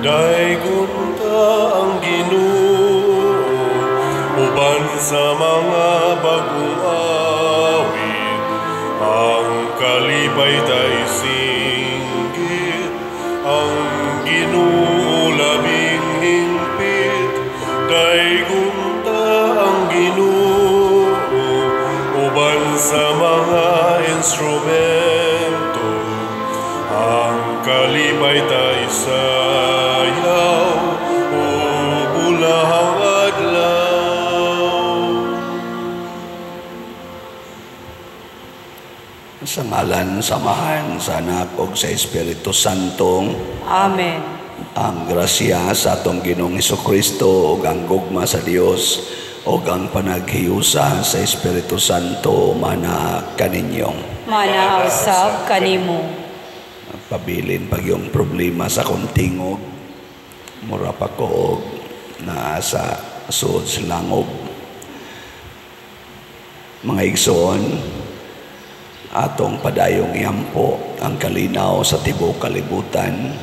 Daygon ta ang Ginoo uban sa mga bagong awit, ang kalipay ta isinggit, ang Ginoo labing hingpit. Daygon ta ang Ginoo uban sa mga instrumento, ang kalipay ta isayaw ug ulahang adlaw. Sa ngalan sa Amahan, sa Anak ug sa Espiritu Santo. Amen. Ang grasya sa atong Ginoong Hesukristo ug ang gugma sa Dios ug ang panaghiusa sa Espiritu Santo mana kaninyo. Mana usab kanimo. Pabilin pag yung problema sa akong tingog, mura pa ko og naa sa suod sa langob. Mga igsoon, atong padayong iampo ang kalinaw sa tibuok kalibutan,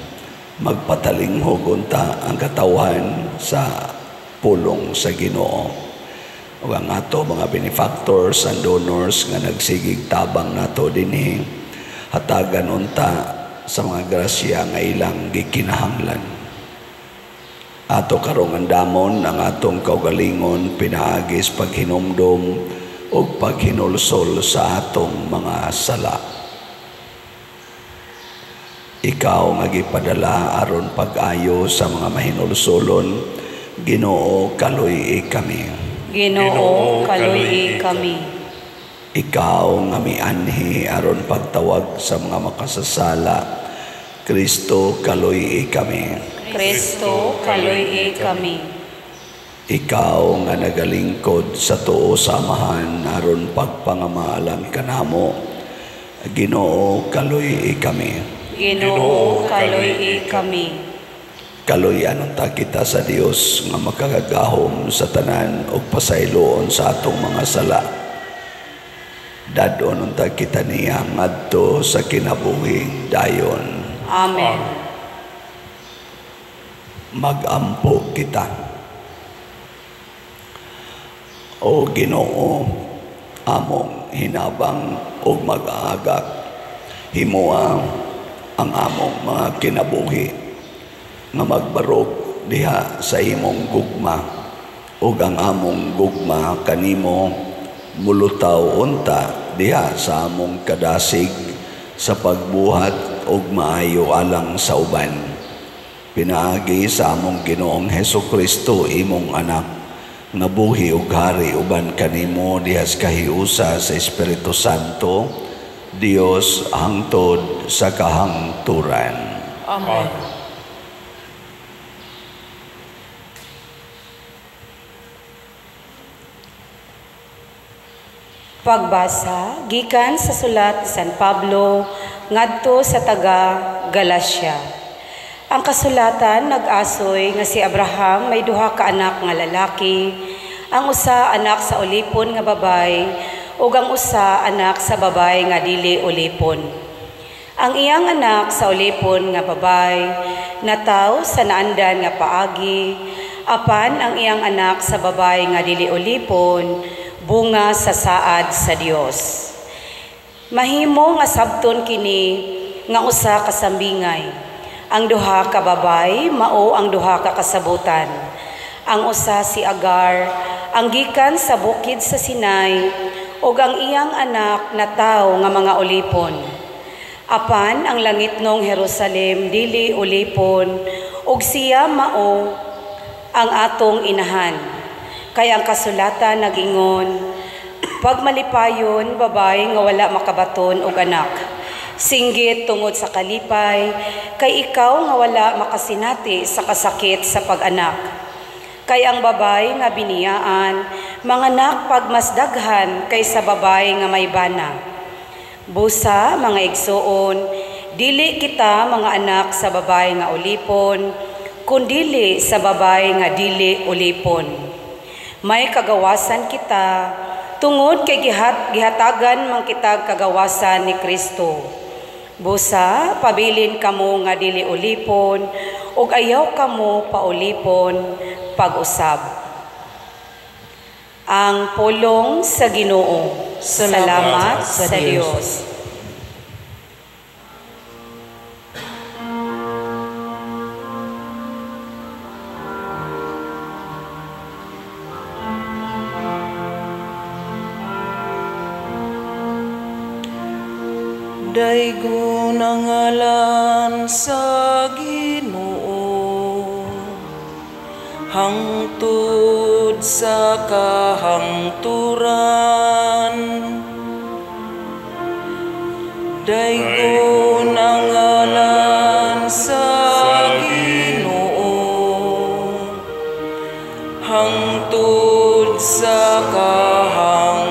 magpatalinghog unta ang katawhan sa pulong sa Ginoo. Ug ang ato mga benefactors and donors nga nagsigig tabang nato dinhi, hatagan unta sa mga grasya nga ilang gikinahanglan. Ato karong andamon ang atong kaugalingon pinaagi sa paghinumdom ug paghinulsol sa atong mga sala. Ikaw nga gipadala aron pag-ayo sa mga mahinulsolon, Ginoo, kaluy-i kami. Ginoo, kaluy-i kami. Ikaw nga mianhi aron pagtawag sa mga makasasala, Kristo, kaluy-i kami. Kristo, kaluy-i kami. Ikaw nga nagalingkod sa tuo samahan aron pagpangamaalan kanamo, Ginoo, kaluy-i kami. Ginoo, kaluy-i kami. Kaluy-an unta kita sa Dios nga makagagahom sa tanan ug pasayloon sa atong mga sala. Dad-on unta kita niya ngadto sa kinabuhing dayon. Amen. Magampo kita. O Ginoo, among hinabang ug mag-aagak, himoa ang among mga kinabuhi nga magbarog diha sa imong gugma, ug ang among gugma kanimo mulutaw unta diha sa among kadasig sa pagbuhat og maayo alang sa uban. Pinaagi sa among Ginoong Hesukristo, imong anak, nga buhi ug hari uban kanimo diha sa kahiusa sa Espiritu Santo, Dios hangtod sa kahangturan. Amen. Pagbasa gikan sa sulat ni San Pablo ngadto sa taga Galacia. Ang kasulatan nag-asoy nga si Abraham may duha ka anak nga lalaki, ang usa anak sa ulipon nga babay ug ang usa anak sa babay nga dili ulipon. Ang iyang anak sa ulipon nga babay nataw sa naandan nga paagi, apan ang iyang anak sa babay nga dili ulipon bunga sa saad sa Dios. Mahimo nga sabton kini nga usa ka sambingay. Ang duha ka babay mao ang duha ka kasabutan. Ang usa si Agar, ang gikan sa bukid sa Sinai, ug ang iyang anak nataw nga mga ulipon. Apan ang langitnong Jerusalem dili ulipon, ug siya mao ang atong inahan. Kay ang kasulatan nagingon, pagmalipayon babay nga wala makabaton og anak, singgit tungod sa kalipay, kay ikaw nga wala makasinati sa kasakit sa pag-anak. Kay ang babay nga biniyaan, manganak pagmasdaghan kaysa babay nga may bana. Busa, mga igsoon, dili kita mga anak sa babay nga ulipon, kundili sa babay nga dili ulipon. May kagawasan kita, tungod kay gihatagan man kitag kagawasan ni Kristo. Busa, pabilin kamo nga dili ulipon, ug ayaw kamo paulipon pag-usab. Ang pulong sa Ginoo. Salamat sa Dios. Daygon ang ngalan sa Ginoo, hangtod sa kahangturan. Daygon ang ngalan sa Ginoo, hangtod sa kahangturan.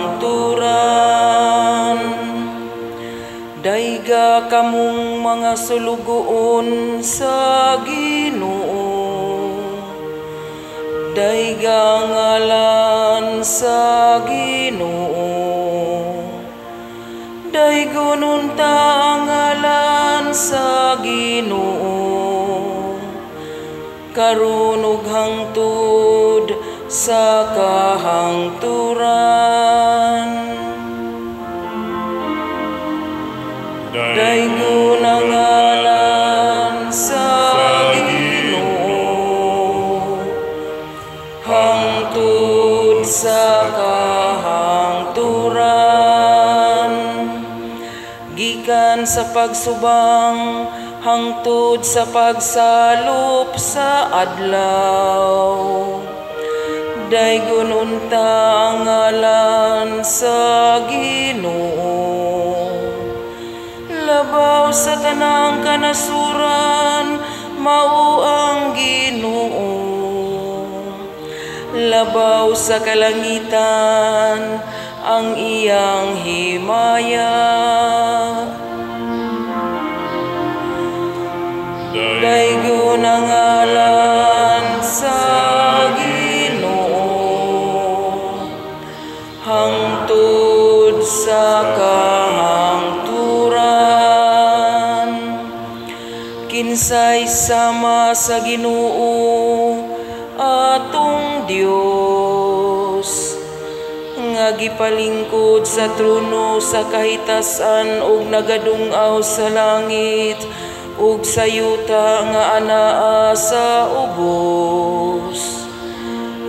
Dayga kamong mga sulugoon sa Ginoo, dayga ngalan sa Ginoo. Daygon unta ang ngalan sa Ginoo, karon ug hangtod sa kahangturan. Daygon ang ngalan sa Ginoo, hangtod sa kahangturan. Gikan sa pagsubang hangtod sa pagsalop sa adlaw, daygon unta ang ngalan sa Ginoo. Labaw sa tanang kanasuran, mao ang Ginoo. Labaw sa kalangitan, ang iyang himaya. Daygon ang ngalan sa Ginoo, hangtod sa kahangturan. Kinsay sama sa Ginoo atong Dios, nga gipalingkod sa trono sa kahitasan ug nagadung-aw sa langit ug sa yuta nga anaa sa ubos.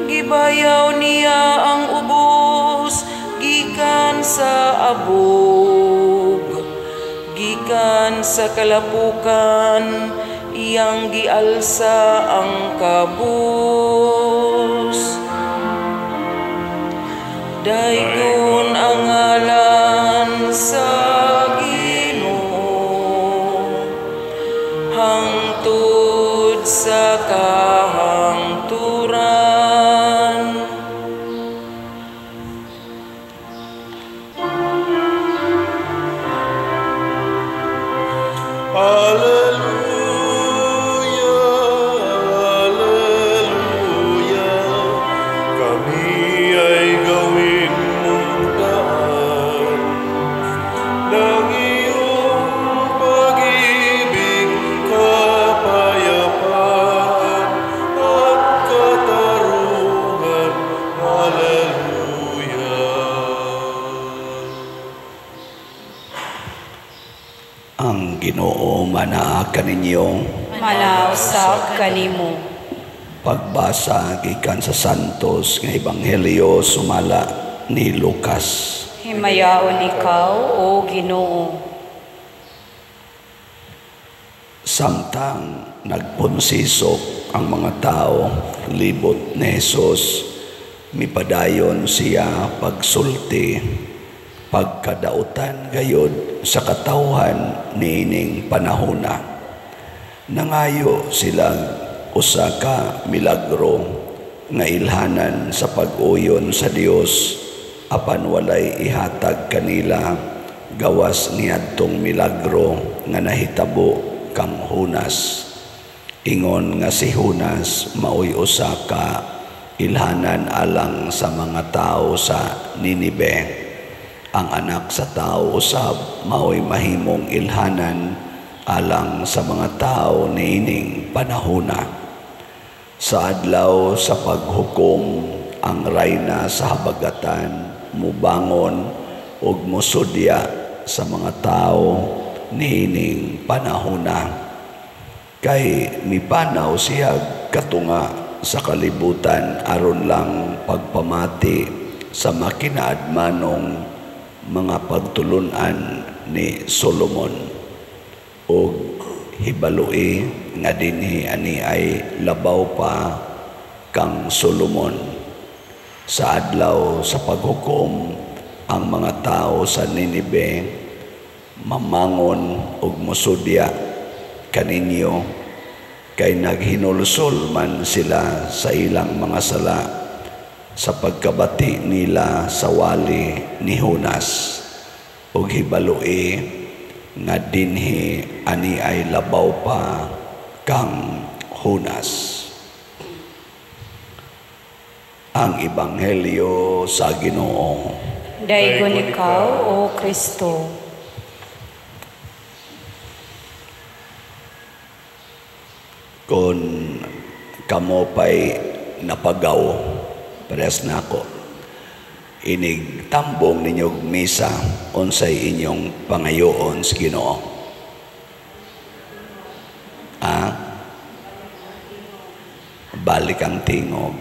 Gibayaw niya ang ubos gikan sa abog, gikan sa kalapukan iyang gialsa ang kabus. Daygon ang ngalan sa Ginoo, hangtod sa kahangturan. Alleluia, alleluia, kami ay gawin mong daan ng iyong pag-ibig, kapayapaan at katarungan. Alleluia. Ang Ginoo manaa kaninyo. Manausab kanimo. Pagbasa gikan sa Santos nga Ebanghelyo sumala ni Lucas. Himayaon ikaw, o Ginoo. Samtang nagpunsisok ang mga tao libot ni Jesus, mipadayon siya pagsulti pagkadautan gayod sa katawhan niining panahona. Nangayo sila usa ka milagro nga ilhanan sa pag-uyon sa Dios, apan walay ihatag kanila gawas niadtong milagro nga nahitabo kang Jonas. Ingon nga si Jonas maoy usa ka ilhanan alang sa mga tao sa Ninibe. Ang anak sa tao usab maoy mahimong ilhanan alang sa mga tao niining panahona. Sa adlaw sa paghukom, ang rayna sa habagatan mubangon ug mosudya sa mga tao niining panahona. Kay mipanaw siya katunga sa kalibutan aron lang pagpamati sa makinaadmanong mga pagtulunan ni Solomon. Og hibaloi nga dinhi ani ay labaw pa kang Solomon. Sa adlaw sa paghukom, ang mga tao sa Ninibe mamangon og mosudya kaninyo, kay naghinulsol man sila sa ilang mga sala sa pagkabati nila sa wali ni Jonas. Og hibaloi nga dinhi ani ay labaw pa kang Jonas. Ang Ebanghelyo sa Ginoo. Daygon ikaw, O Kristo. Kung kamo pa'y napagaw, parehas na ako, inig tambong ninyog misa, unsay inyong pangayoon sa Ginoo? Ah? Balik ang tingog.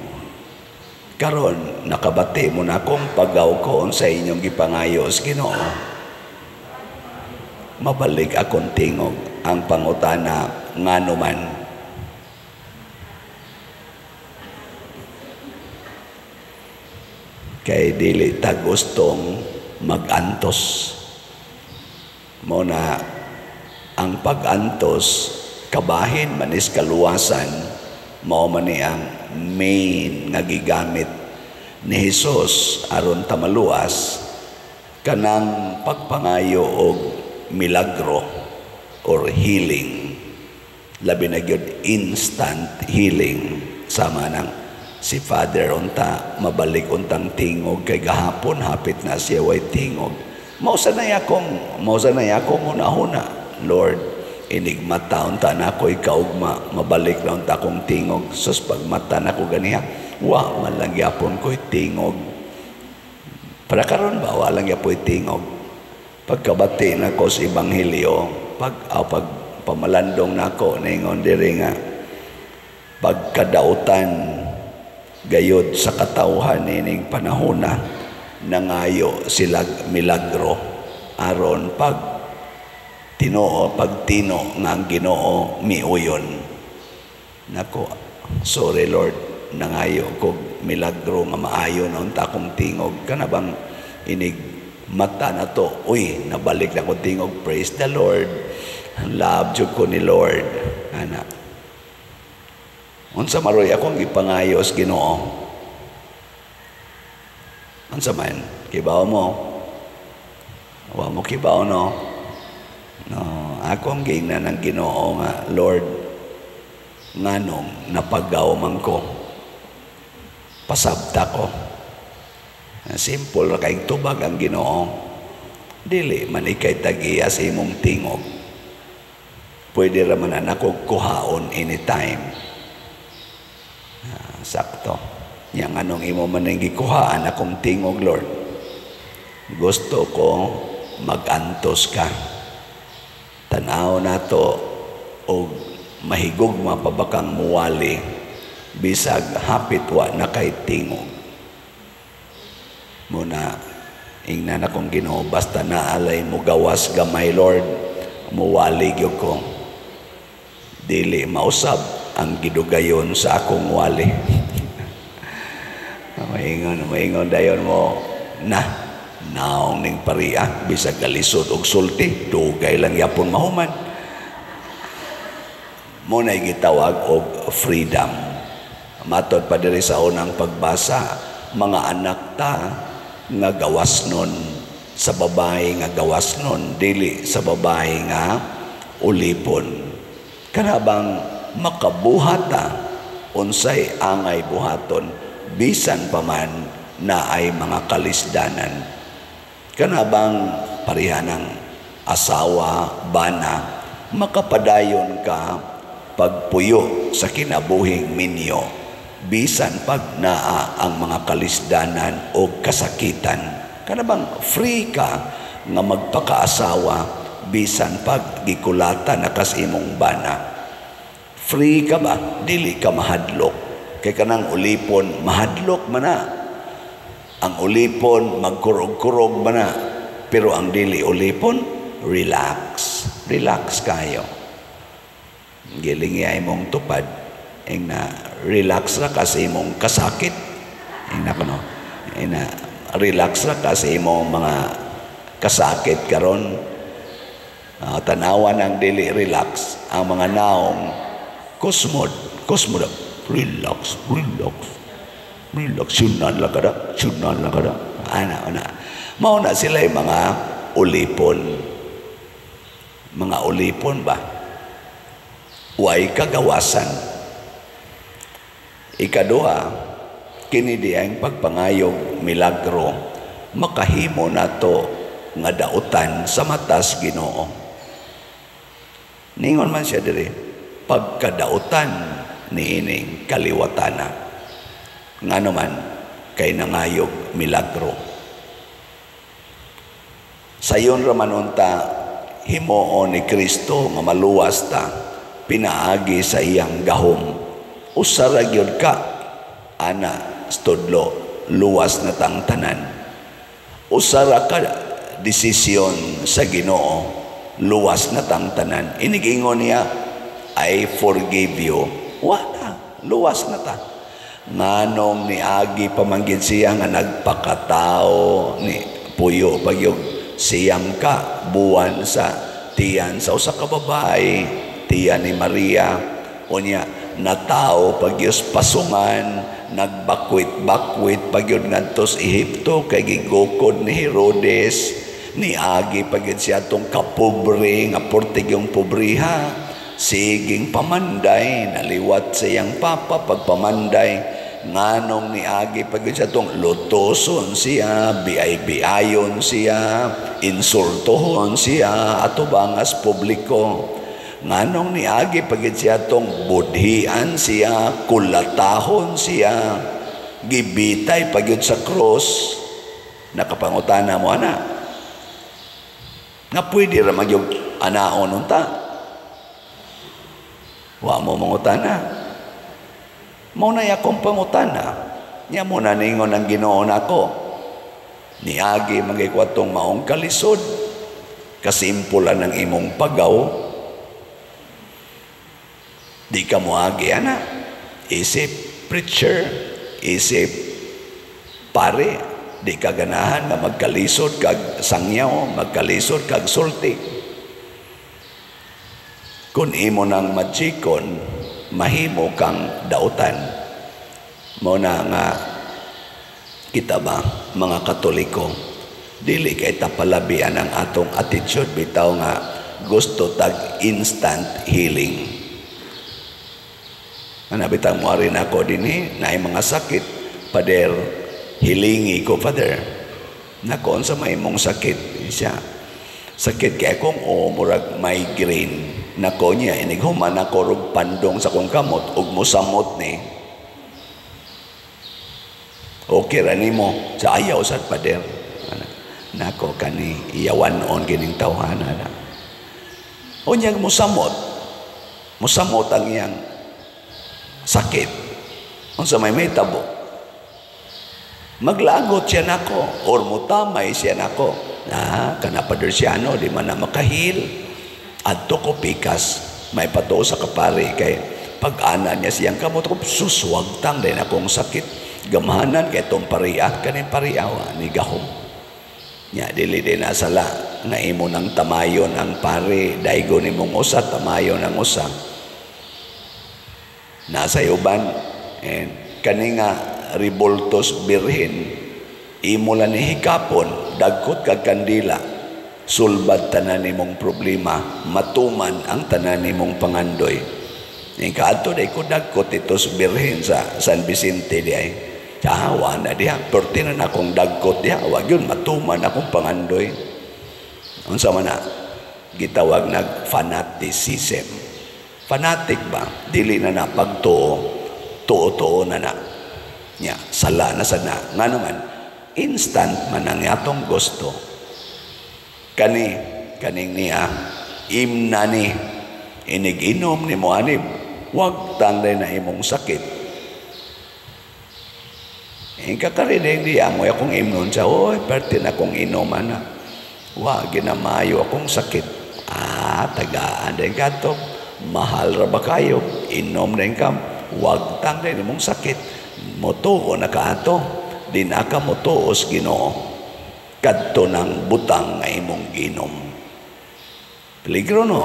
Karon nakabati mo na akong pagaw ko unsay inyong gipangayo sa Ginoo. Mabalik akong tingog. Ang pangutana, ngano man? Kay dili ta gustong magantos. Mo na ang pag-antos kabahin manis kaluwasan, mao man ni ang main nga gigamit ni Hesus aron ta maluwas kanang pagpangayo og milagro or healing. Labi na gyud instant healing, sama nang si Father unta mabalik untang tingog kay gahapon hapit na siya way tingog. Mao sanay akong hunahuna, Lord, inigmata unta na ako'y kaugma, mabalik na unta akong tingog. Sus, pagmata na ko ganiha, wa man lang gyapon ko'y tingog. Para karon ba, wa lang gyapoy tingog. Pagkabati na ko sa Ebanghelyo, pag pamalandong na ako, ningon diri nga pagkadautan gayod sa katawhan nining panahona, nangayo sila milagro aron pag tinoo, pag tino nga ang Ginoo miuyon. Nako, sorry Lord, nangayo kog milagro nga maayo na unta akong tingog. Kana bang inig mata na to, uy, nabalik na akong tingog, praise the Lord, love jud ko ni Lord. Ana, unsa maroy akong gipangayo sa Ginoo? Unsa man? Kibaw mo? Wa mo kibaw, no? No, akong giingnan ang Ginoo nga, Lord, nganong napagaw man ko? Pasabta ko. Simple ra kayong tubag ang Ginoo. Dili man ikay tagiya sa imong tingog. Pwede ra man anak kuhaon anytime. Sakto. Yang anong imo man ang gikuhaan akong tingog, Lord? Gusto ko magantos ka. Tanaw nato og mahigugma pa ba kang muwali bisag hapit wa na kay tingog. Muna ingnan akong Ginoo, basta naalay mo gawas gamay, Lord, muwali gyud ko. Dili mausab ang gidugayon sa akong wali. Maingon dayon mo na naong ning pariya bisag galisod og sulti, dugay lang yapon mahuman. Mo nay gitawag og freedom. Matod pa diri sa unang pagbasa, mga anak ta nga gawas nun sa babae nga gawas nun, dili sa babae nga ulipon. Kanabang makabuhata unsay angay buhaton bisan pa man na ay mga kalisdanan. Kanabang pareha ng asawa bana Makapadayon ka pagpuyo sa kinabuhing minyo bisan pag naa ang mga kalisdanan o kasakitan. Kana bang free ka nga magpakaasawa bisan pag gikulata na kas imong bana. Free ka ba? Dili ka mahadlok. Kay kanang ulipon, mahadlok man na. Ang ulipon, magkurog-kurog man na. Pero ang dili ulipon, relax. Relax kayo. Giling imong tupad. Ing na relax ra kasi imong kasakit. Ing na kuno. Ing na relax ra kasi imong mga kasakit karon. Tanawan ang dili relax ang mga naong kusmod, kusmod, relax, relax, relax, sunan lang kada, sunan lang kada. Ana, ana. Mao na sila yung mga ulipon. Mga ulipon ba? Way kagawasan. Ikaduha, kini diyang pagpangayog milagro, makahimo nato nga dautan sa matas Ginoo. Ningon man siya diri, pagkadautan niining kaliwatana. Ngano man kay nangayog milagro. Sayon ra man unta himuon ni Kristo nga maluwas ta pinaagi sa iyang gahom. Usa ra gyud ka ana studlo, luwas na tang tanan. Usa ra ka desisyon sa Ginoo, luwas na tang tanan. Inigingon niya, I forgive you. Wala, luwas na ta. Nganong niagi pamanggid siya nga nagpakatao ni puyo pagyog siyam ka buwan sa tiyan sa usa ka babae, tiyan ni Maria. Unya natao pagyos pasungan, nagbakwit-bakwit pagyod ngadto sa Ehipto kay gigukod ni Herodes. Niagi pagyod siya atong kapobre nga portigyong pobriha, siging pamanday, naliwat sa iyang papa pagpamanday. Nganong niagi pagyod siya atong lutoson siya, biay-biayon siya, insultohon siya atubangas publiko. Nganong niagi pagyod siya atong budhian siya, kulatahon siya, gibitay pagyod sa cross. Nakapangutana mo ana nga pwede ra magyog anaon unta. Wa mo mangutana. Mao na akong pangutana. Nya mo na ningon ang Ginoo nako. Niagi magikwatong maong kalisod. Kasimpulan ng imong pagaw. Di ka moagi ana. Isip preacher, isip pare, di ka ganahan nga magkalisod kag sangyaw, magkalisod kag sulti. Kung imo nang majikon, mahimo kang dautan. Mao na nga kita ba mga Katoliko, dili kay ta palabian ang atong attitude bitaw nga gusto tag instant healing. Ana bitaw mo rin ako dinhi naay mga sakit, Pader, hilingi ko, Father. Nako, unsa may imong sakit? Siya, sakit kay akong o murag migraine. Nako niya, inighuman ako rog pandong sa kong kamot ug mosamot ni. Okay ra nimo sa ayaw sad, Pader. Nako kani iyawan-on kining tawhana na. Unyag mosamot. Mosamot ang iyang sakit. Unsa may tabo? Maglagot siya nako or mutamay siya nako. Na kana Pader Siano di man na makahil. Adto ko pikas, may patuo sa kapari kay pag-ana niya siyang kamot ko suswagtang din akong sakit. Gamhanan kay tong pariya kaning pariya ni gahom. Nya dili din nasala nga imo nang tamayon ang pare, daygo nimong usa tamayon ang usa. Nasa uban and kani nga ribultos birhen imo lang ni hikapon, dagkot kag kandila, sulbad tanan nimong problema, matuman ang tanan nimong pangandoy. Ikaadto day ko dagkot itos birhen sa San Vicente di ay. Tawa na diha, perti na akong dagkot diha, wag yun matuman akong pangandoy. Unsa man na? Gitawag nag fanaticism. Fanatic ba? Dili na na pagtuo, tuo-tuo na na. Nya, sala na sad na. Nga naman, instant man ang atong gusto. Kani, kaning niya, imna ni, inig-inom ni mo anib, wag tanday na imong sakit. Ikakarinig niya mo akong imnon siya, oy, perte na akong inom, ana. Wa, ginamayo akong sakit. Ah, tagaan din ka to. Mahal ra ba kayo? Inom din ka. Wag tang din imong sakit. Motuo na ka ato. Di na ka motuos Ginoo. Kadto ng butang nga imong ginom. Peligro no?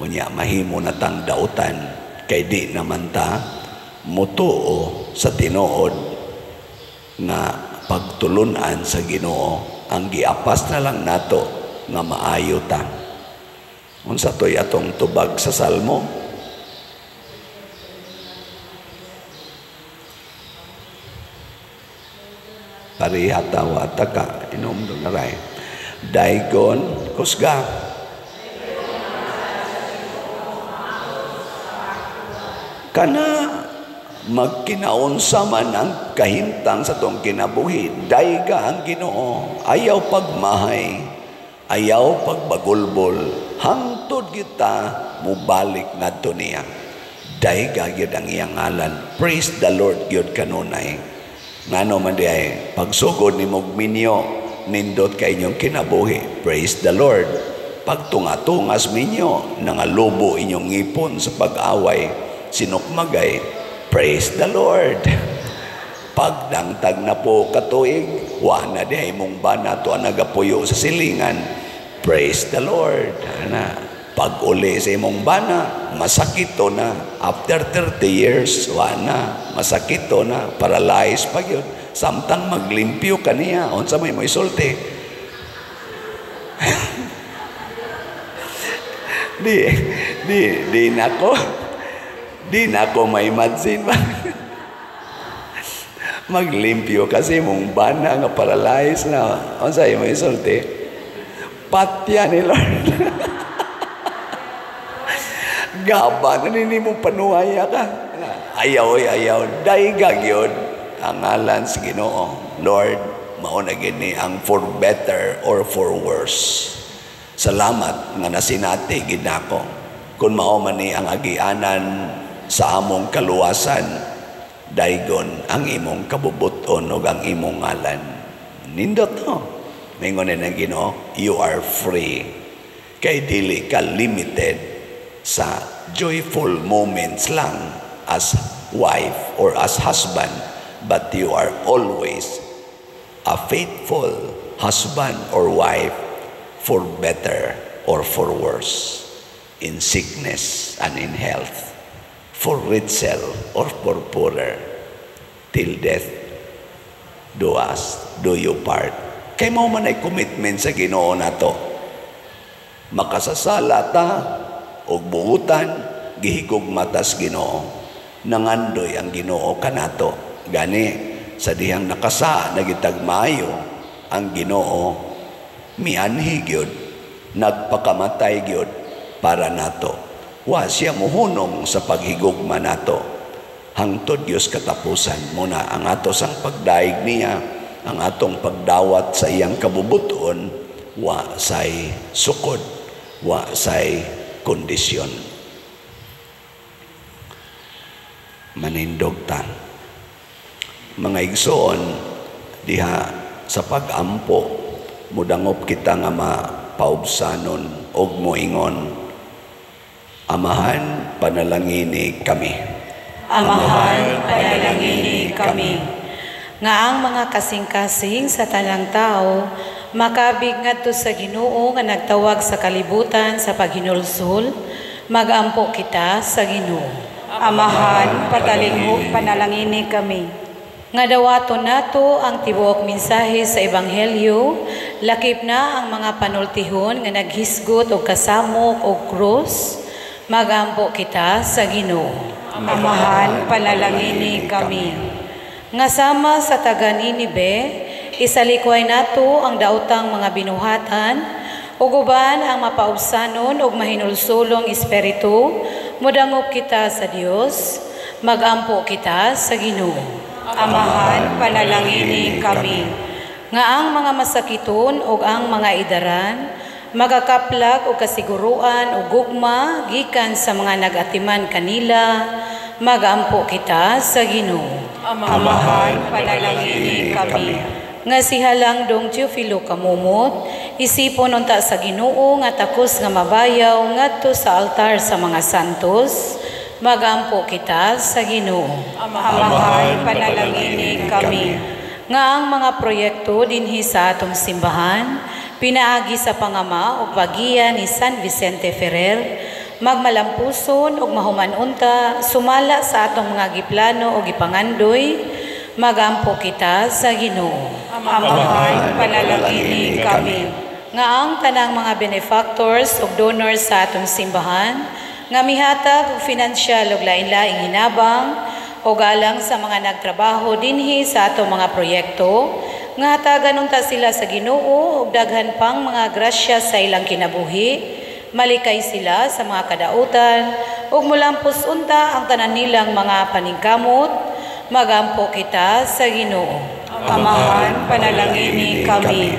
Unya, mahimo na tang dautan. Kay di naman ta motuo sa tinuod nga pagtulunan sa Ginoo. Ang giapas na lang nato nga maayo ta. Unsa to'y atong tubag sa Salmo? Pareha tawa ta ka, inom doon na rin. Daigon, kusga. Kana magkinaunsa man ang kahimtang sa tong kinabuhi, dayga ang Ginoo, ayaw pagmahay, ayaw pagbagulbol, hangtod kita mubalik ngadto niya. Dayga gyud ang iyang ngalan. Praise the Lord gyud kanunay. Ngano man di ay pagsugod nimog minyo, nindot kay inyong kinabuhi. Praise the Lord. Pagtunga-tungas minyo, nangalubo inyong ngipon sa pag-away, sinukmagay. Praise the Lord. Pagdangtag na po katuig, wa na di ay mong bana to ang nagapuyo sa silingan. Praise the Lord. Ana, pag-uli sa imong bana, masakit to na. After 30 years, wa na, masakit to na, paralyzed pa yun. Samtang maglimpyo kaniya, unsa may mo isulti. Di nako. Di na ako may imagine ba? Maglimpyo kasi mong bana nga paralyzed na. Unsa imo isulti? Patya ni Lord. Gaba na nini mong panuhaya ka. Ayaw, oy, ayaw. Dayga gyud ang ngalan sa Ginoo. Lord, mao na gyud ni ang for better or for worse. Salamat nga nasinati gid nako. Kung mao man ni ang agianan sa among kaluwasan, daygon ang imong kabubuton ug ang imong ngalan. Nindot no. Mingon ni ang Ginoo, you are free. Kay dili ka limited sa joyful moments lang as wife or as husband, but you are always a faithful husband or wife for better or for worse, in sickness and in health, for richer or for poorer, till death do us, do you part. Kay mao man ay commitment sa Ginoo nato. Makasasala ta og buutan, gihigugma tas Ginoo. Nangandoy ang Ginoo kanato. Gani sa dihang nakasa nagitag maayo ang Ginoo, mianhi gyud, nagpakamatay gyud para nato. Wa siya muhunong sa paghigugma nato. Hangtod Dios katapusan muna ang ato sang pagdaig niya, ang atong pagdawat sa iyang kabubuton, wa say sukod, wa say kondisyon. Manindog ta. Mga igsoon, diha sa pag-ampo, mudangop kita nga mapaubsanon og moingon, Amahan, panalangini kami. Amahan, panalangini kami. Nga ang mga kasing-kasing sa tanang tao makabig ngadto sa Ginoo nga nagtawag sa kalibutan sa paghinulsol, magampo kita sa Ginoo. Amahan, panalangini kami. Nga dawaton nato ang tibuok mensahe sa Ebanghelyo, lakip na ang mga panultihon nga naghisgot og kasamok og krus, magampo kita sa Ginoo. Amahan, panalangini kami. Nga sama sa taga Ninibe, isalikway nato ang daotang mga binuhatan Ug uban ang mapaubsanon ug mahinulsulong espiritu, modangop kita sa Dios, magampo kita sa Ginoo. Amahan, panalangini kami. Nga ang mga masakiton ug ang mga idaran, magakaplag og kasiguruan ug gugma gikan sa mga nag-atiman kanila, magampo kita sa Ginoo. Amahan, panalangini kami. Nga si Halangdong Teofilo Camomot, isipon unta sa Ginoo nga takos nga mabayaw ngadto sa altar sa mga santos, magampo kita sa Ginoo. Amahan, panalangini kami. Nga ang mga proyekto dinhi sa atong simbahan, pinaagi sa pangama ug pagiya ni San Vicente Ferrer, magmalampuson ug mahuman-unta sumala sa atong mga giplano o gipangandoy, magampo kita sa Ginoo. Amahan, panalangini kami. Nga ang tanang mga benefactors ug donors sa atong simbahan, nga mihatag og finansyal ug lain-laing hinabang o galang sa mga nagtrabaho dinhi sa atong mga proyekto, nga hatagan unta sila sa Ginoo ug daghan pang mga grasya sa ilang kinabuhi, malikay sila sa mga kadautan ug mulampos unta ang tanan nilang mga paningkamot, magampo kita sa Ginoo. Amahan, panalangini kami.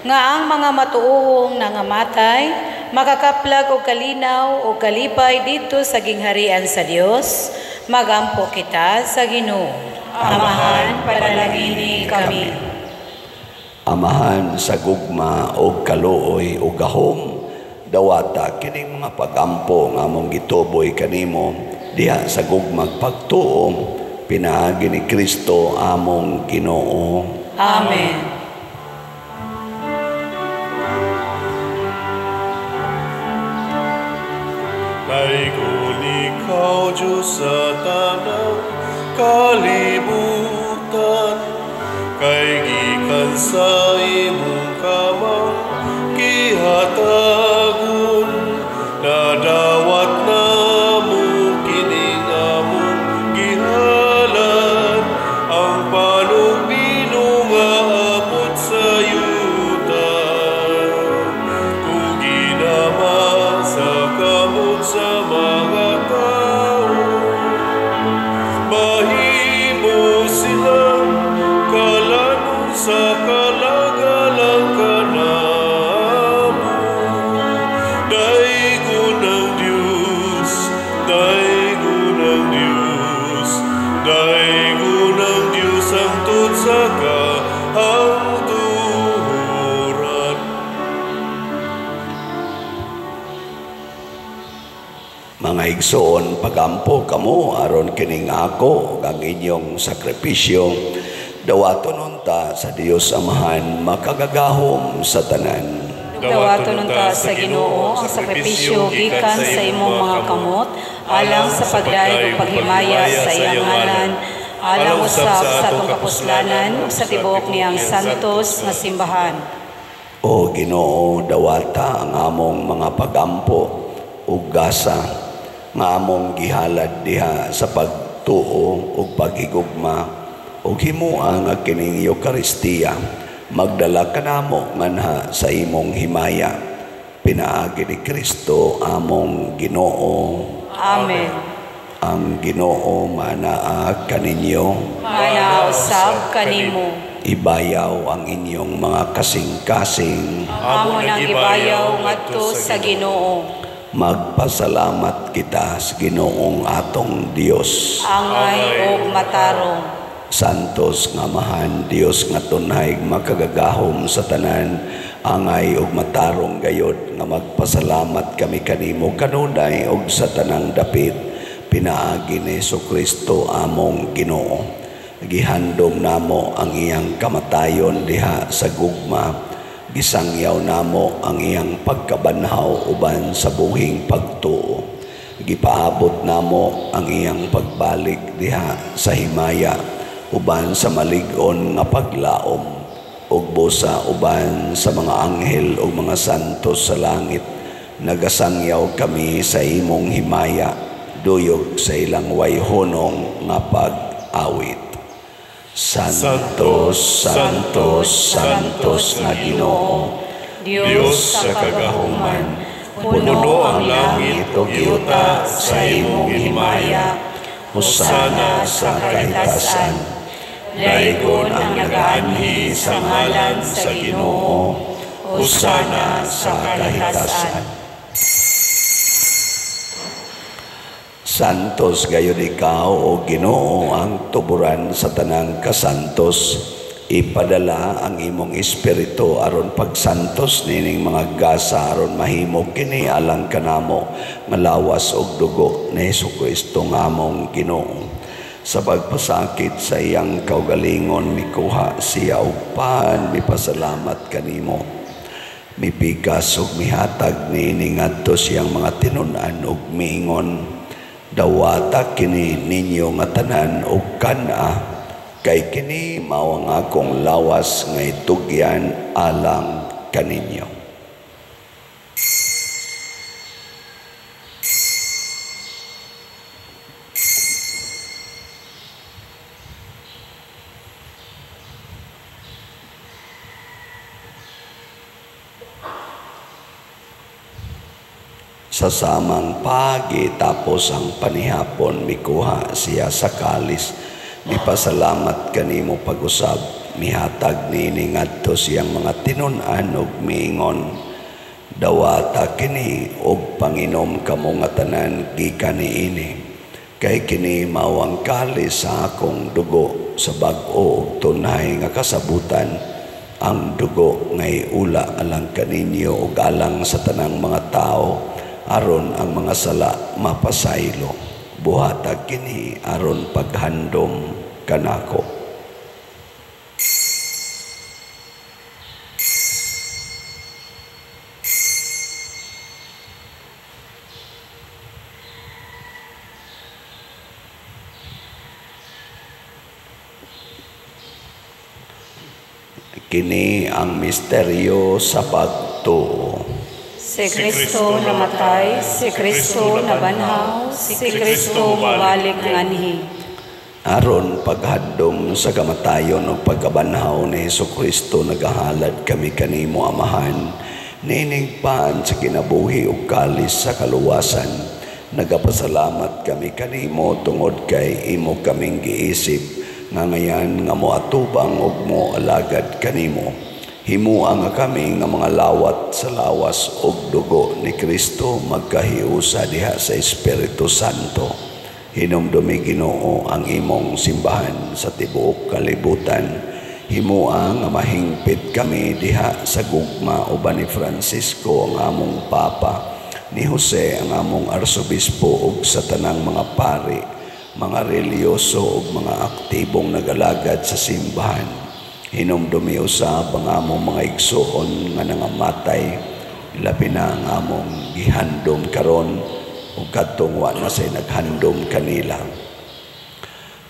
Nga ang mga matuohong nangamatay, makakaplag og kalinaw o kalipay dito sa gingharian sa Dios, magampo kita sa Ginoo. Amahan, panalangini kami. Amahan sa gugma og kaluoy og gahom, dawata kining mga pagampo nga among gituboy kanimo diha sa gugmag pagtuo, pinaagi ni Kristo among Ginoo. Amen. Daygon ikaw, Diyos, sa tanang kalibutan, kay gikan sa imong kamang gihatagon, nadawat namo kining among gihalad, ang panugbino nga abot sa yuta. Kuginama sa kamot sa mga tao, mahimo silang kalanon sa kalagalang kanamo. Daygon ang Diyos, daygon ang Diyos, daygon ang Diyos hangtod sa kahangturan. Mga igsoon, pagampo kamo aron kining ako ug ang inyong sakripisyo dawaton unta sa Dios Amahan makagagahom sa tanan. Dawaton unta sa Ginoo ang sakripisyo gikan sa imong mga kamot, alang sa pagdayeg ug paghimaya sa iyang ngalan, alang usab sa atong kapuslanan ug sa tibuok niyang santos nga simbahan. O Ginoo, dawata ang among mga pagampo ug gasa nga among gihalad diha sa pagtuo ug paghigugma, ug himoa nga kining Eukaristiya magdala kanamo nganha sa imong himaya, pinaagi ni Kristo among Ginoo. Amen. Ang Ginoo manaa kaninyo, Manaa usab kanimo. Ibayaw ang inyong mga kasing-kasing. Amo nang ibayaw ngadto sa Ginoo. Magpasalamat kita sa Ginoong atong Dios. Angay og matarong. Santos nga Amahan, Dios nga tunay makagagahom sa tanan, angay og matarong gayod nga magpasalamat kami kanimo kanunay og sa tanang dapit, pinaagi ni Hesukristo among Ginoo. Gihandom namo ang iyang kamatayon diha sa gugma, gisangyaw namo ang iyang pagkabanhaw uban sa buhing pagtuo. Gipaabot namo ang iyang pagbalik diha sa himaya uban sa malig-on nga paglaom, ug busa uban sa mga anghel ug mga santos sa langit. Nagasangyaw kami sa imong himaya, duyog sa ilang wayhonong nga pag-awit. Santos, Santos, Santos nga Ginoo, Dios sa kagahuman, puno ang langit ug yuta sa imong himaya. Hosana sa kahitasan. Daygon ang nagaanhi sa ngalan sa Ginoo. Hosana sa kahitasan. Santos gayon ikaw, o Ginoo, ang tuburan sa tanang kasantos. Ipadala ang imong espiritu aron pagsantos nining mga gasa aron mahimo kini alang kanamo nga lawas ug dugo ni Hesukristo nga among Ginoo. Sa pagpasakit sa iyang kaugalingon mikuha siya og pan, mipasalamat kanimo. Mipikas ug mihatag niini ngadto siyang mga tinun-an ug miingon, dawata kini ninyo nga tanan og kan-a, kay kini mao ang akong lawas nga itugyan alang kaninyo. Sa samang pagi tapos ang panihapon, mikuha siya sa kalis, mipasalamat kanimo pag-usab, mihatag niini ngadto siyang mga tinun-an ug miingon, dawata kini og panginom kamo nga tanan gikan niini, kay kini mao ang kalis sa akong dugo sa bag-o ug tunhay nga kasabutan, ang dugo nga iula alang kaninyo ug alang sa tanang mga tawo aron ang mga sala mapasaylo. Buhata kini aron paghandom kanako. Kini ang misteryo sa pagtuo. Si Kristo namatay, si Kristo nabanhaw, si Kristo mubalik nganhi. Aron paghandom sa kamatayon ug pagkabanhaw ni Hesukristo, nagahalad kami kanimo, Amahan, nining paan sa kinabuhi ug kalis sa kaluwasan. Nagapasalamat kami kanimo tungod kay imo kaming giisip nga ngayan nga moatubang ug moalagad kanimo. Himua nga kami nga mga lawat sa lawas ug dugo ni Kristo magkahiusa diha sa Espiritu Santo. Hinumdumi, Ginoo, ang imong simbahan sa tibuok kalibutan. Himua nga mahingpit kami diha sa gugma uban ni Francisco ang among Papa, ni Jose ang among Arsobispo ug sa tanang mga pari, mga reliyoso ug mga aktibong nagalagad sa simbahan. Hinumdumi usab ang among mga igsuon nga nangamatay, labi na ang among gihandom karon ug kadtong wa na say naghandom kanila.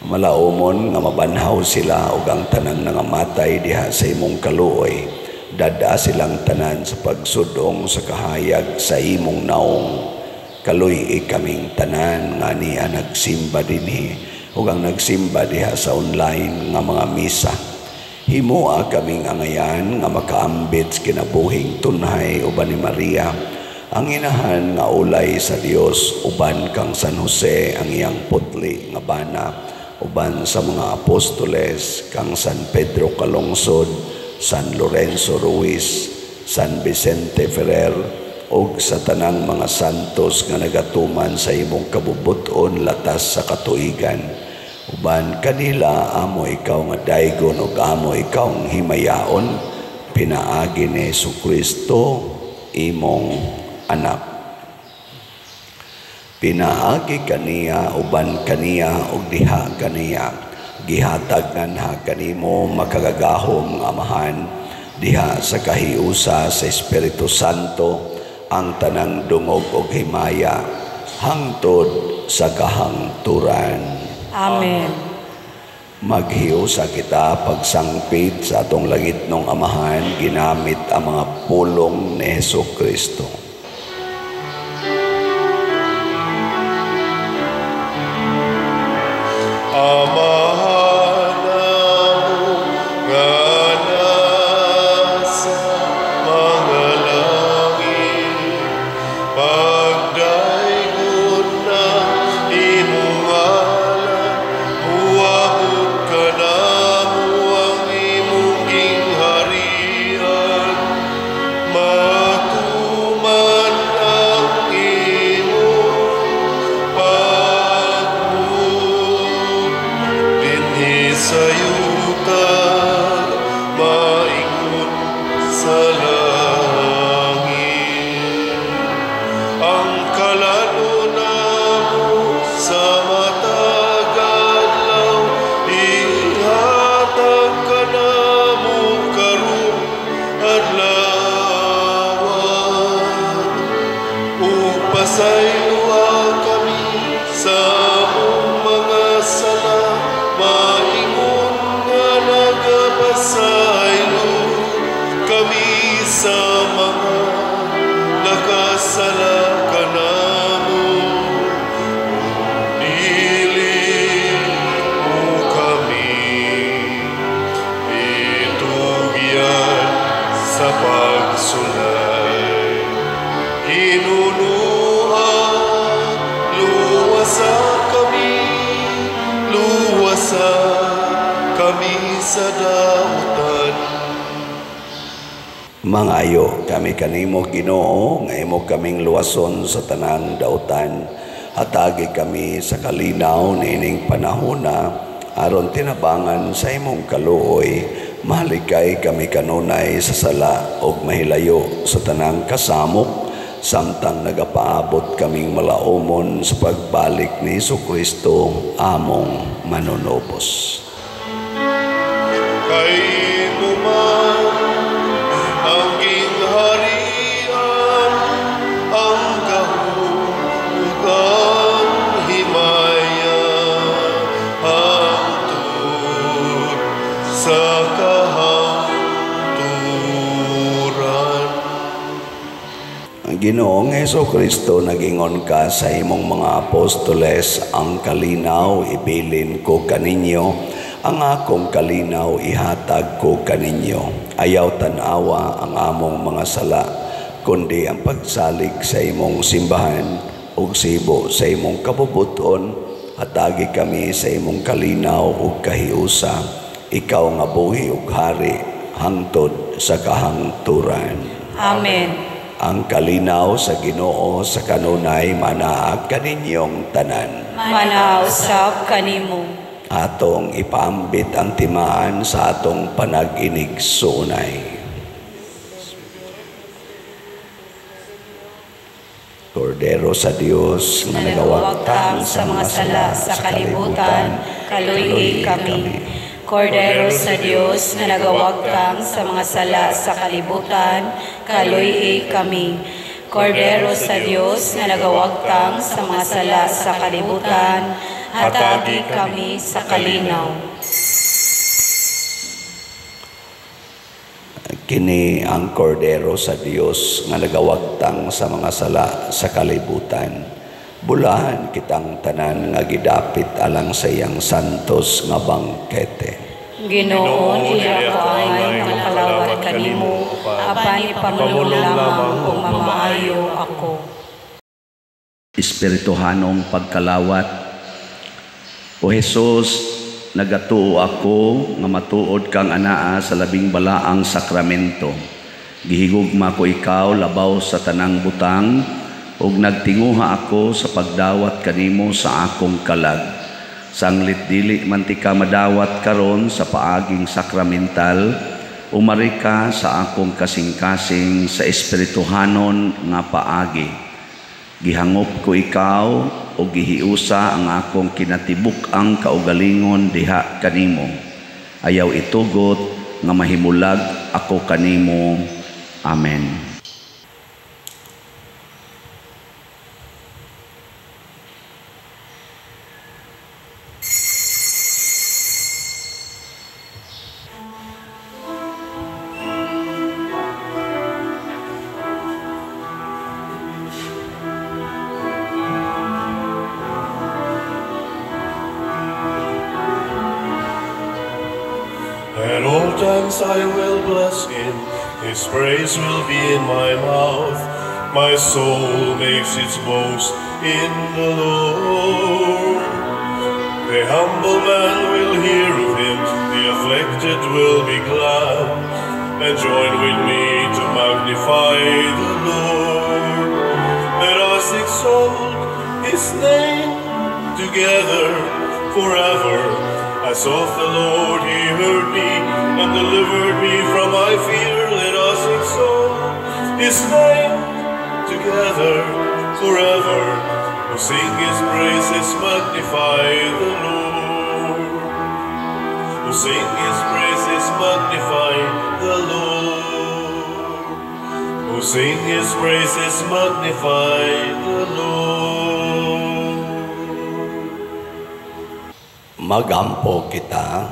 Malaumon nga mabanhaw sila ug ang tanang nangamatay diha sa imong kaluoy, dada silang tanan sa pagsudong sa kahayag sa imong naong. Kaluy-i kaming tanan nga niya nagsimba dinhi ug ang nagsimba diha sa online nga mga misa. Himua kaming angayan nga makaambit sa kinabuhing tunhay uban ni Maria, ang inahan nga ulay sa Dios, uban kang San Jose ang iyang putli nga bana, uban sa mga apostoles kang San Pedro Calungsod, San Lorenzo Ruiz, San Vicente Ferrer, ug sa tanang mga santos nga nagatuman sa imong kabubut-on latas sa katuigan. Uban kanila amo ikaw nga daygon ug amo ikaw ang himayaon, pinaagi ni Hesukristo imong anak. Pinaagi kaniya, uban kaniya ug diha kaniya, gihatag nganha kanimo makagagahom nga Amahan diha sa kahiusa sa Espiritu Santo ang tanang dungog ug himaya hangtod sa kahangturan. Amen. Maghiusa kita pagsangpit sa atong langitnong Amahan ginamit ang mga pulong ni Hesukristo. Amahan namo nga nasa mga Luwasa kami sa dautan. Mangayo kami kanimo, Ginoo, nga imo kaming luwason sa tanang dautan. Hatagi kami sa kalinaw niining panahona aron tinabangan sa imong kaluoy. Mahalikay kami kanunay sa sala ug mahilayo sa tanang kasamok, samtang nagapaabot kaming malaumon sa pagbalik ni Hesukristo among manunubos. Kay imo man ang gingharian, ang gahom ug ang himaya, hangtod sa kahangturan. Ang Ginoong Hesukristo, nagingon ka sa imong mga apostoles, ang kalinaw ibilin ko kaninyo, ang akong kalinaw ihatag ko kaninyo. Ayaw tan-awa ang among mga sala, kundi ang pagsalig sa imong simbahan ug sibo sa imong kabubuton. Hatagi kami sa imong kalinaw ug kahiusa. Ikaw nga buhi ug hari hangtod sa kahangturan. Amen. Ang kalinaw sa Ginoo sa kanunay manaa kaninyong tanan. Manaa usab kanimo. Atong ipaambit ang timaan sa atong panag-inigsuonay. Kordero sa Dios nga nagawagtang sa mga sala sa kalibutan, kaluy-i kami. Kordero sa Dios nga nagawagtang sa mga sala sa kalibutan, kaluy-i kami. Kordero sa Dios nga nagawagtang sa mga sala sa kalibutan, hatagi kami sa kalinaw. Kini ang kordero sa Dios nga nagawagtang sa mga sala sa kalibutan. Bulahan kitang tanan nga gidapit alang sa iyang santos nga bangkete. Ginoo, dili ako angay makalawat kanimo, apan ipamulong lamang ug mamaayo ako. Espirituhanong pagkalawat. O Jesus, nagatuo ako nga matuod kang anaa sa labing balaang sakramento. Gihigugma ko ikaw labaw sa tanang butang, ug nagtinguha ako sa pagdawat kanimo sa akong kalag. Sanglit dili man ti ka madawat karon sa paaging sakramental, umari ka sa akong kasing-kasing sa espirituhanon nga paagi. Gihangop ko ikaw o gihiusa ang akong kinatibuk-ang kaugalingon diha kanimo. Ayaw itugot nga mahimulag ako kanimo. Amen. At all times I will bless him, his praise will be in my mouth. My soul makes its boast in the Lord. The humble man will hear of him, the afflicted will be glad, and join with me to magnify the Lord. Let us exalt his name together forever. I sought the Lord, he heard me, and delivered me from my fear. Let us exalt his name together forever. Oh, sing his praises, magnify the Lord. Oh, sing his praises, magnify the Lord. Oh, sing his praises, magnify the Lord. Magampo kita.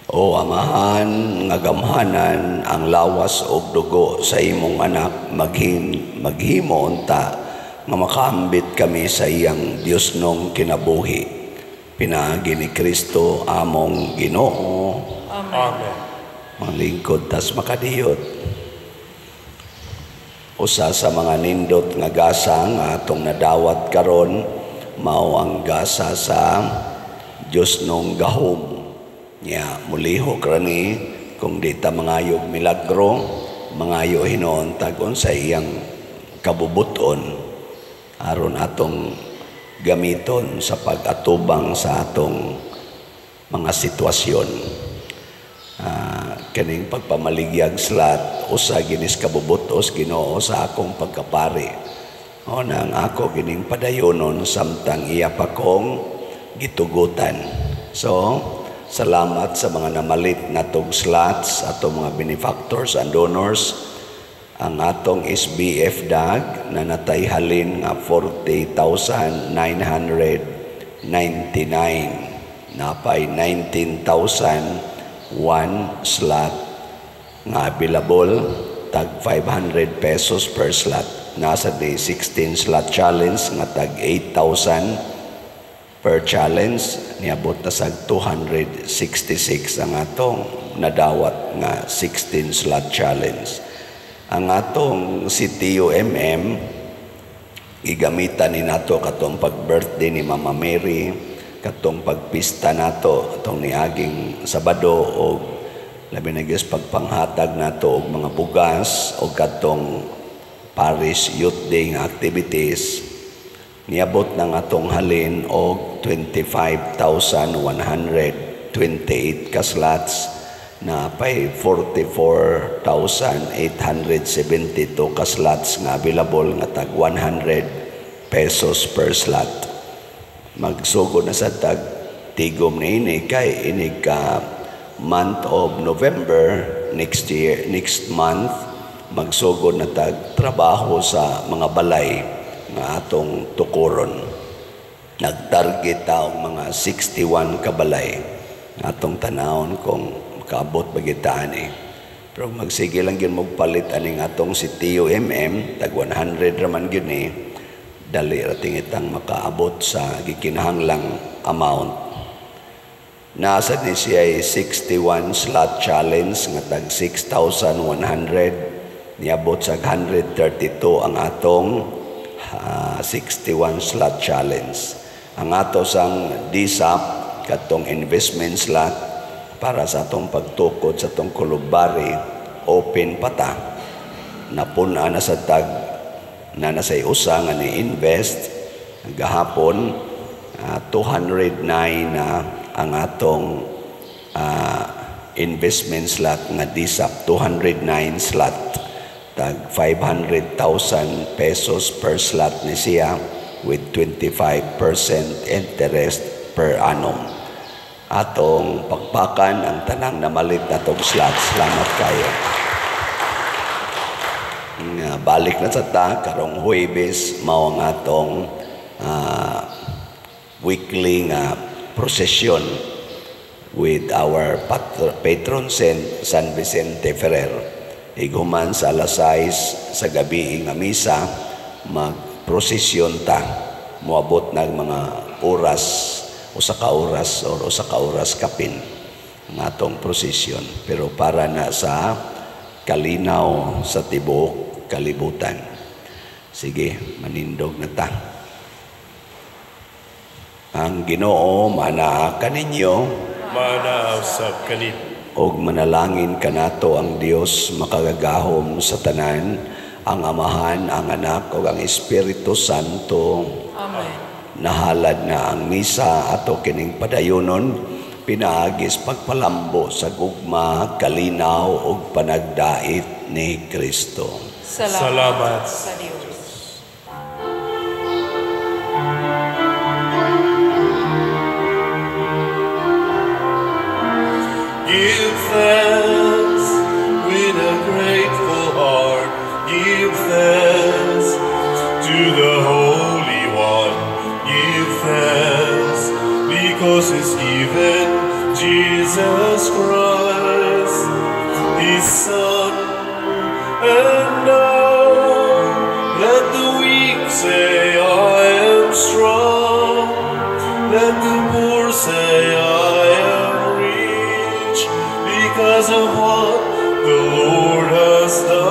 O Amahan nga gamhanan ang lawas og dugo sa imong anak, maghimo unta nga makaambit kami sa iyang Diosnong kinabuhi. Pinaagi ni Kristo among Ginoo. Amen. Mga lingkod tas makadiyot. Usa sa mga nindot nga gasa nga atong nadawat karon mao ang gasa sa Dios nong gahom. Nya mulihok ra ni kung di ta mangayog milagro, mangayo hinuon tag unsa iyang kabubuton aron atong gamiton sa pag-atubang sa atong mga sitwasyon. Kaning pagpamaligyag slot usa ginis kabubutos Ginoo sa akong pagkapari. O nang ako gining padayonon samtang iya pa kong gitugutan. So, salamat sa mga namalit natong slots, atong mga benefactors and donors. Ang atong SBF dag na natay halin nga 40,999, napay 19,001 slot nga available, tag 500 pesos per slot. Nasa di 16 slot challenge nga tag 8,000 per challenge, niabot na sa 266 ang atong nadawat nga 16 slot challenge. Ang atong CTUMM gigamitan ni nato katong pag-birthday ni Mama Mary, katong pagpista nato atong niaging Sabado, og labi na gyud pagpanghatag nato og mga bugas og katong Parish Youth Day nga activities. Niabot ng atong halin og 25,128 ka slots na pay 44,872 ka slots nga available nga tag 100 pesos per slot. Magsugod na sa tag tigom ni ini kay ini ka month of November next year, next month magsugod na tag trabaho sa mga balay nga atong tukuron. Nagtarget ta og mga 61 ka balay. Atong tanawon kung makaabot ba gyud ta ani. Pero magsige lang gyud magpalit aning atong si TUMM, tag 100 raman gyud ni, dali ra tingitang makaabot sa gikinahanglang amount. Nasa ni siya 61 slot challenge nga tag 6,100, niabot sa 132 ang atong 61 slot challenge. Ang ato sang DSAP katong investment slot para sa atong pagtukod sa atong kulugbari, open pata. Napuna na sa tag na nasay usa nga ni-invest gahapon, 209 na ang atong investment slot nga DSAP, 209 slot, tag 500,000 pesos per slot ni siya with 25% interest per annum. Atong pakpakan ang tanang namalit natong slot. Salamat kayo. Nga, balik na sa ta karong Huwebes, mao ang atong weekly nga procession with our patron saint San Vicente Ferrer. Iguman sa alas 6 sa gabi nga misa, magprosesyon ta. Moabot nag mga oras, usa ka oras or usa ka oras kapin ang atong prosesyon. Pero para na sa kalinaw sa tibuok kalibutan. Sige, manindog na ta. Ang Ginoo manaa kaninyo, Manaa usab kanimo. Og manalangin kanato ang Dios makagagahom sa tanan, ang Amahan, ang Anak ug ang Espiritu Santo. Amen. Nahalad na ang misa, ato kining padayonon pinaagis pagpalambo sa gugma, kalinaw ug panagdait ni Kristo. Salamat, Salamat sa Dios. Give thanks with a grateful heart. Give thanks to the Holy One. Give thanks because He's given Jesus Christ, His Son. And now let the weak say, I am strong. Let the poor say, I am rich, because of what the Lord has done.